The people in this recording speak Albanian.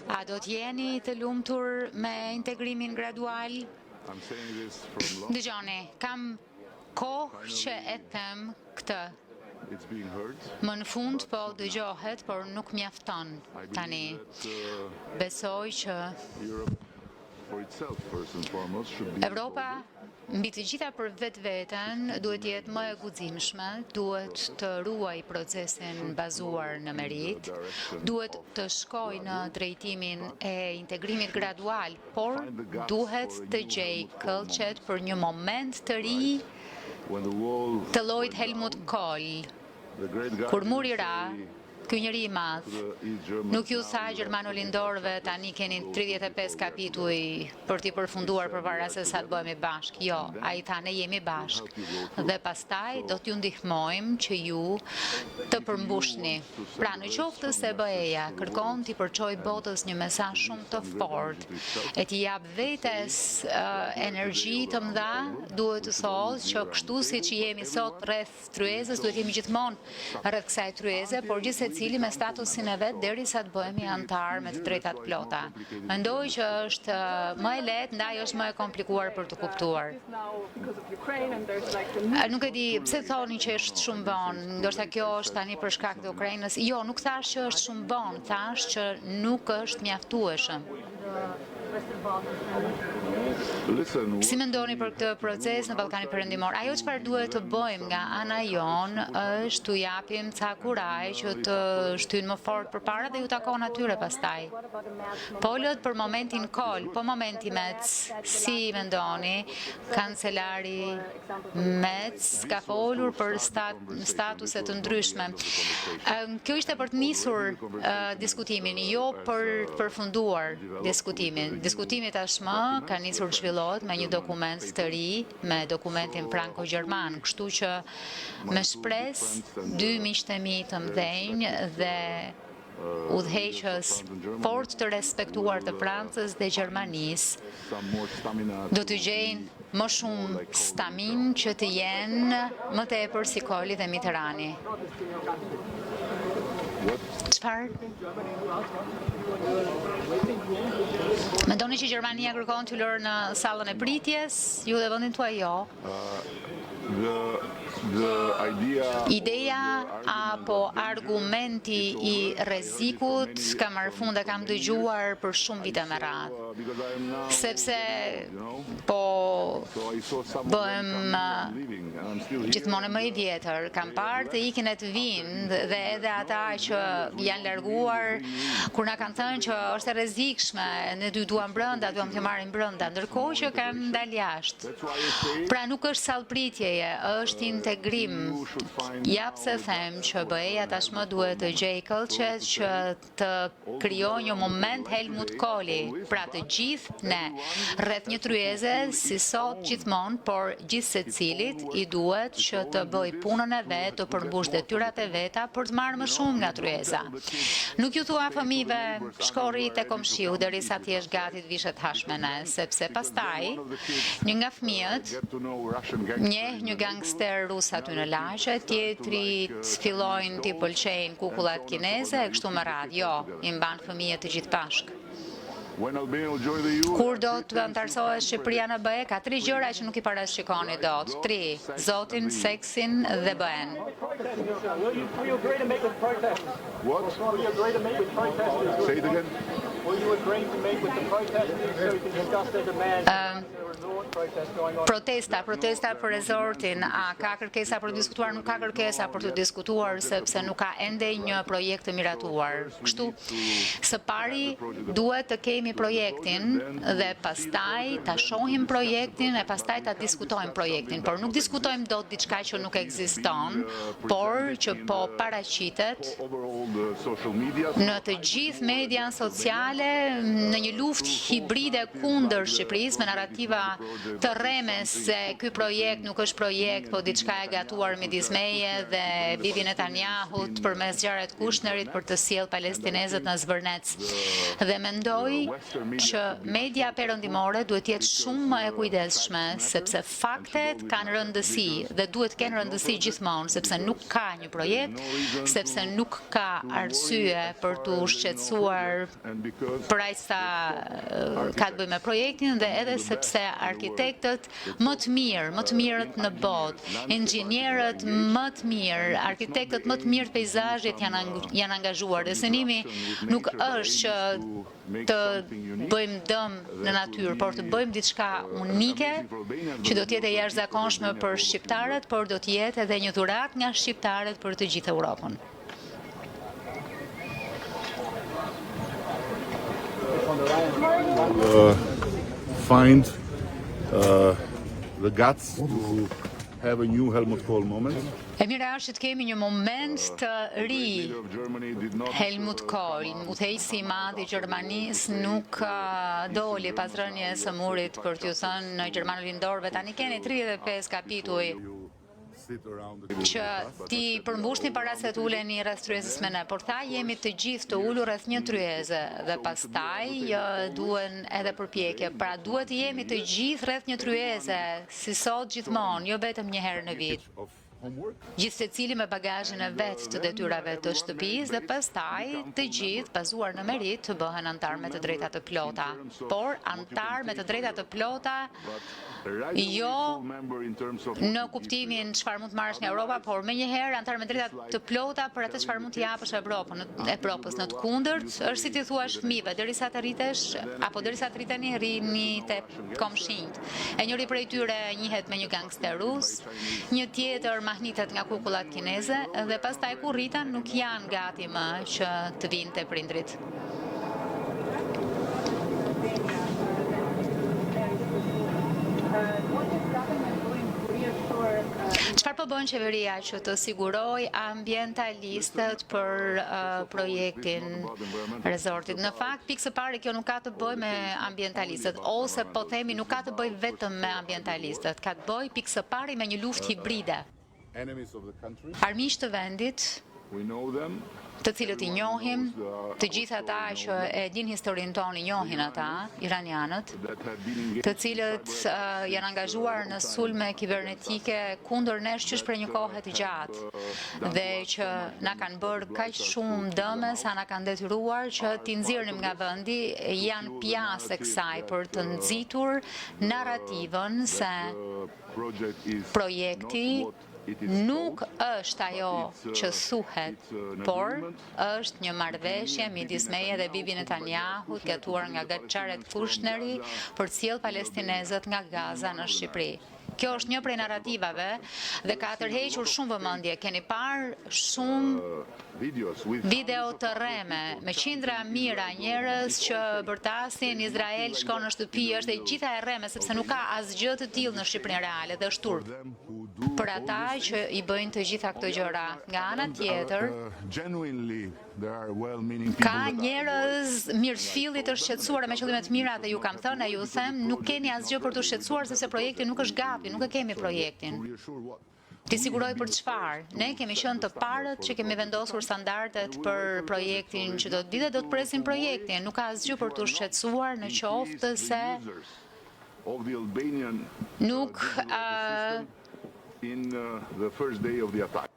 A do të jeni të lumtur me integrimin gradual? Dëgjoni, kam kohë që e them këtë. Më në fund po dëgjohet, por nuk mjafton tani. Besoj që Evropa mbi të gjitha për vetveten duhet të jetë më e guximshme, duhet të ruaj procesin bazuar në merit, duhet të shkoj në drejtimin e integrimit gradual, por duhet të gjej këllqet për një moment të ri të llojit Helmut Kohl. Kur muri ra, ky njeri i madh nuk ju tha gjermano-lindorëve tani keni 35 kapituj për t'i përfunduar përpara se sa të bëhemi bashkë. Jo, ai tha ne jemi bashkë dhe pastaj do t'ju ndihmojmë që ju të përmbushni. Pra, në qoftë se BE-ja kërkon t'i përçoj botës një mesazh shumë të fortë e t'i jap vetes energji të mëdha, duhet të thotë që kështu siç jemi sot rreth tryezës, duhet jemi gjithmonë rreth kësaj tryeze, por gjithsecili me statusin e vet derisa të bëhemi anëtar me të drejta të plota. Mendoj që është më e lehtë, ndaj është më e komplikuar për të kuptuar. Nuk e di, pse thoni që është shumë vonë, ndoshta kjo është tani për shkak të Ukrainës. Jo, nuk thash që është shumë vonë, thash që nuk është mjaftueshëm. Si mendoni për këtë proces në Ballkanin Perëndimor? Ajo çfarë duhet të bëjmë nga ana jonë është t'u japim ca kurajë që të shtyjnë më fort përpara dhe ju takon atyre pastaj. Folët për momentin Kohl, po momenti Merz, si mendoni? Kancelari Merz ka folur për statuse të ndryshme. Kjo ishte për të nisur diskutimin, jo për të përfunduar diskutimin. Diskutimi tashmë ka nisur të zhvillohet me një dokument të ri, me dokumentin franko-gjerman, kështu që me shpresë dy miqtë e mi të mëdhenj dhe udhëheqës fort të respektuar të Francës dhe Gjermanisë do të gjejnë më shumë staminë që të jenë më tepër si Kohli dhe Mitterrandi. Çfarë? Mendoni që Gjermania kërkon t'ju lërë në sallën e pritjes, ju dhe vendin tuaj jo? Ideja apo argumenti i rrezikut ka marrë fund e kam dëgjuar për shumë vite me radhë. Sepse po bëhem gjithmonë më i vjetër, kam parë të ikin e të vinë dhe edhe ata që janë larguar kur na kanë thënë që është e rrezikshme, ne ju duam brenda, duam t'ju marrim brenda, ndërkohë që kanë dalë jashtë. Pra nuk është sallë pritjeje, është integrim. Ja pse them që BE-ja tashmë duhet të gjejë këllqet që të krijojë një moment Helmut Kohli, pra të gjithë ne, rreth një tryeze si sot gjithmonë, por gjithsecilit i duhet që të bëjë punën e vet, të përmbushë detyrat e veta për të marrë më shumë nga tryeza. Nuk ju thua fëmijëve, shko rri te komshiu derisa të jesh gati të vish e të hash me ne, sepse pastaj një nga fëmijët njeh një gangster rus aty në lagje, tjetrit fillojnë t'i pëlqejnë kukullat kineze e kështu me radhë. Jo, i mban fëmijët të gjithë bashkë. Kur do të anëtarësohet Shqipëria në BE, ka tri gjëra që nuk i parashikoni dot. Tri, Zotin, seksin dhe BE-n. What? Will you agree to meet with protesters? Say it again. Will you agree to meet with the protesters so you can discuss their demands? Protesta, protesta për rezortin, a ka kërkesa për të diskutuar? Nuk ka kërkesa për të diskutuar sepse nuk ka ende një projekt të miratuar. Kështu, së pari duhet të kemi projektin dhe pastaj ta shohim projektin e pastaj ta diskutojmë projektin, por nuk diskutojmë dot diçka që nuk ekziston, por që po paraqitet në të gjithë median sociale në një luftë hibride kundër Shqipërisë me narrativa të rreme se ky projekt nuk është projekt, po diçka e gatuar midis meje dhe Bibi Netanyahut përmes Jared Kushnerit për të sjellë palestinezët në Zvërnec. Dhe mendoj që media perëndimore duhet të jetë shumë më e kujdesshme, sepse faktet kanë rëndësi dhe duhet të kenë rëndësi gjithmonë, sepse nuk ka një projekt, sepse nuk ka arsye për t'u shqetësuar. për aq sa ka të bëjë me projektin dhe edhe sepse arkitektët më të mirë, më të mirët në botë, inxhinierët më të mirë, arkitektët më të mirë të peizazhit janë janë angazhuar dhe synimi nuk është që të bëjmë dëm në natyrë, por të bëjmë diçka unike që do të jetë e jashtëzakonshme për shqiptarët, por do të jetë edhe një dhuratë nga shqiptarët për të gjithë Europën. Find the guts to have a new Helmut Kohl moment. E mira është që të kemi një moment të ri. Helmut Kohl, udhëheqësi i madh i Gjermanisë, nuk doli pas rënies së murit për t'ju thënë gjermanolindorëve, tani keni 35 kapituj që t'i përmbushni para se të uleni rreth tryezës me ne, por tha jemi të gjithë të ulur rreth një tryeze dhe pastaj duhen edhe përpjekje. Pra duhet të jemi të gjithë rreth një tryeze, si sot gjithmonë, jo vetëm një herë në vit. Gjithsecili me bagazhin e vet të detyrave të shtëpisë dhe pastaj të gjithë, bazuar në meritë, të bëhen anëtarë me të drejta të plota. Por anëtarë me të drejta të plota jo në kuptimin çfarë mund të marrësh nga Europa, por menjëherë anëtar me drejta të plota për atë çfarë mund t'i japësh Evropën, Evropës. Në të kundërt, është si t'i thuash fëmijëve, derisa të rritesh apo derisa të rriteni, rrini te komshinjtë. E njëri prej tyre njihet me një gangster rus, një tjetër mahnitet nga kukullat kineze dhe pastaj kur rriten nuk janë gati më që të vijnë te prindërit. Çfarë po bën qeveria që të sigurojë ambientalistët për projektin rezortit? Në fakt, pikë së pari kjo nuk ka të bëjë me ambientalistët, ose po themi nuk ka të bëjë vetëm me ambientalistët, ka të bëjë pikë së pari me një luftë hibride. Armiq të vendit, të cilët i njohim, të gjithë ata që e dinë historinë tonë i njohin ata, iranianët, të cilët janë angazhuar në sulme kibernetike kundër nesh qysh prej një kohe të gjatë dhe që na kanë bërë kaq shumë dëme sa na kanë detyruar që t'i nxirrnim nga vendi, janë pjesë e kësaj për të nxitur narrativën se projekti nuk është ajo që thuhet, por është një marrëveshje midis meje dhe Bibi Netanyahut, gatuar nga Jared Kushneri, për të sjellë palestinezët nga Gaza në Shqipëri. Kjo është një prej narrativave dhe ka tërhequr shumë vëmendje. Keni parë shumë video të rreme me qindra mijëra njerëz që bërtasin Izrael shkon në shtëpi, është e gjitha e rreme sepse nuk ka asgjë të tillë në Shqipërinë reale dhe është turp për ata që i bëjnë të gjitha këto gjëra. Nga ana tjetër, ka njerëz mirëfilli të shqetësuar me qëllime të mira dhe ju kam thënë e ju them, nuk keni asgjë për t'u shqetësuar sepse projekti nuk është gati, nuk e kemi projektin. T'i siguroj për çfarë? Ne kemi qenë të parët që kemi vendosur standardet për projektin që do të vijë dhe do të presim projektin. Nuk ka asgjë për t'u shqetësuar në qoftë se nuk in the first day of the attack.